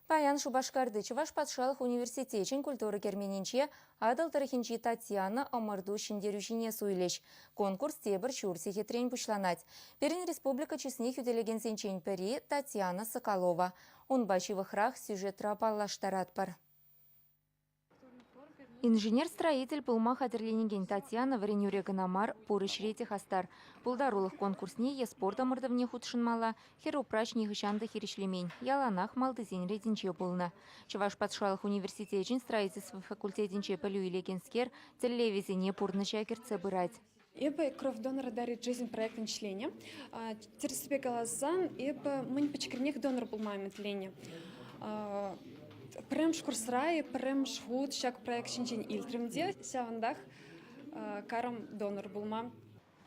Паян Шупашкарти Чӑваш патшалӑх университечӗн культура керменӗнче Атӑл тӑрӑхӗнчи Татьяна ӑмӑрту ҫӗнтерӳҫине суйлӗҫ. Конкурс тепӗр ҫур сехетрен пуҫланать. Пирӗн республика чысне хӳтӗлекенсенчен пӗри Татьяна Соколова. Унпа ҫывӑхрах сюжетра паллаштаратпӑр. Инженер-строитель пулма хатӗрленекен Татьяна вӗренӳре кӑна мар, пур ӗҫре те хастар. Пултарулӑх конкурсне е спорт ӑмӑртӑвне хутшӑнмалла хӗр-упраҫ нихӑҫан та хирӗҫлемен, яланах малтисен ретӗнче пулнӑ. Чӑваш патшалӑх университечӗн строительство факультетӗнче пӗлӳ илекенскер тӗллевӗсене пурнӑҫа кӗртсе пырать. Эпӗ «Кровь донора дарит жизнь» проектӑн членӗ. Тӗрӗссипе каласан, эпӗ мӗн пӗчӗкренех донор пулма ӗмӗтленнӗ. Пӗрремӗш курсра е пӗрремӗш хут ҫак проект ҫинчен илтрӗм те ҫавӑнтах карӑм донор пулма.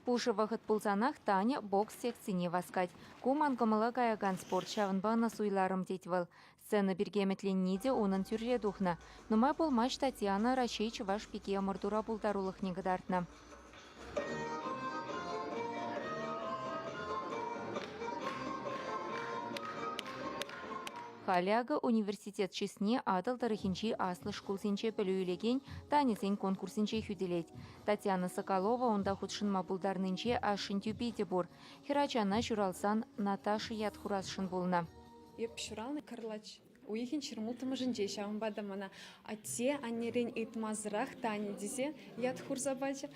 Пушӑ вӑхӑт пулсанах Таня бокс секцине васкать. Ку ман кӑмӑла каякан спорт, ҫавӑнпа ӑна суйларӑм, тет вӑл. Сцена пирки ӗмӗтленни те унӑн тӳрре тухнӑ. Нумай пулмасть Татьяна Раҫҫей чӑваш пики ӑмӑртура пултарулӑхне кӑтартнӑ. Халӗ акӑ университет чысне Атӑл тӑрӑхӗнчи аслӑ шкулсенче пӗлӳ илекен Таньӑсен конкурсӗнче хӳтӗлет. Татьяна Соколова унта хутшӑнма пултарнинче ашшӗн тӳпи те пур. Хӗрачана ҫуралсан Наташа ят хурасшӑн пулнӑ. Эп ҫуралнӑ кӑрлач уйӑхӗн ҫырмулттӑмӗшӗнче, ҫавӑнпа та мана атте аннерен ыйтмасӑрах Таня тесе ят хурса пачӗ.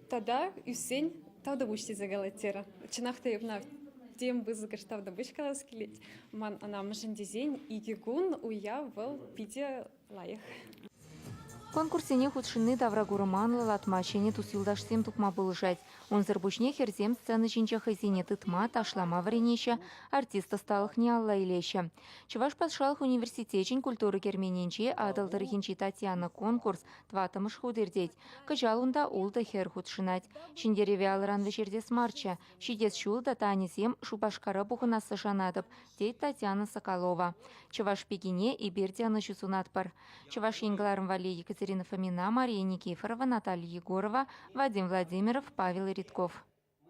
Тата ӳссен тавтапуҫ тесе калать терӗ. Чӑнах та эп ӑна тем пысӑкӑш тавтапуҫ калас килет. Ман ӑна мӗншӗн тесен икӗ кун уяв вӑл питӗ лайӑх. Конкурссене хутшӑнни тавракурӑма анлӑлатма, ҫӗнӗ тус-юлташсем тупма пулӑшать. Унсӑр пуҫне хӗрсем сцена ҫинче хӑйсене тытма, ташлама вӗренеҫҫӗ, артист ӑсталӑхне алла илеҫҫӗ. Чӑваш патшалӑх университечӗн культура керменӗнче Атӑл тӑрӑхӗнчи Татьяна конкурс тӑваттӑмӗш хут иртет. Кӑҫал унта ултӑ хӗр хутшӑнать. Ҫӗнтерӗве алӑран вӗҫертес марччӗ. Ҫитес ҫул та Таньӑсем Шупашкара пухӑнасса шанатӑп, тет Татьяна Соколова. Чӑваш пикине эпир те ӑнӑҫу сунатпӑр. Чӑваш Ен кӑларӑм валли Екатерина Фомина, Мария Никифорова, Наталья Егорова, Вадим Владимиров, Павел Ритков.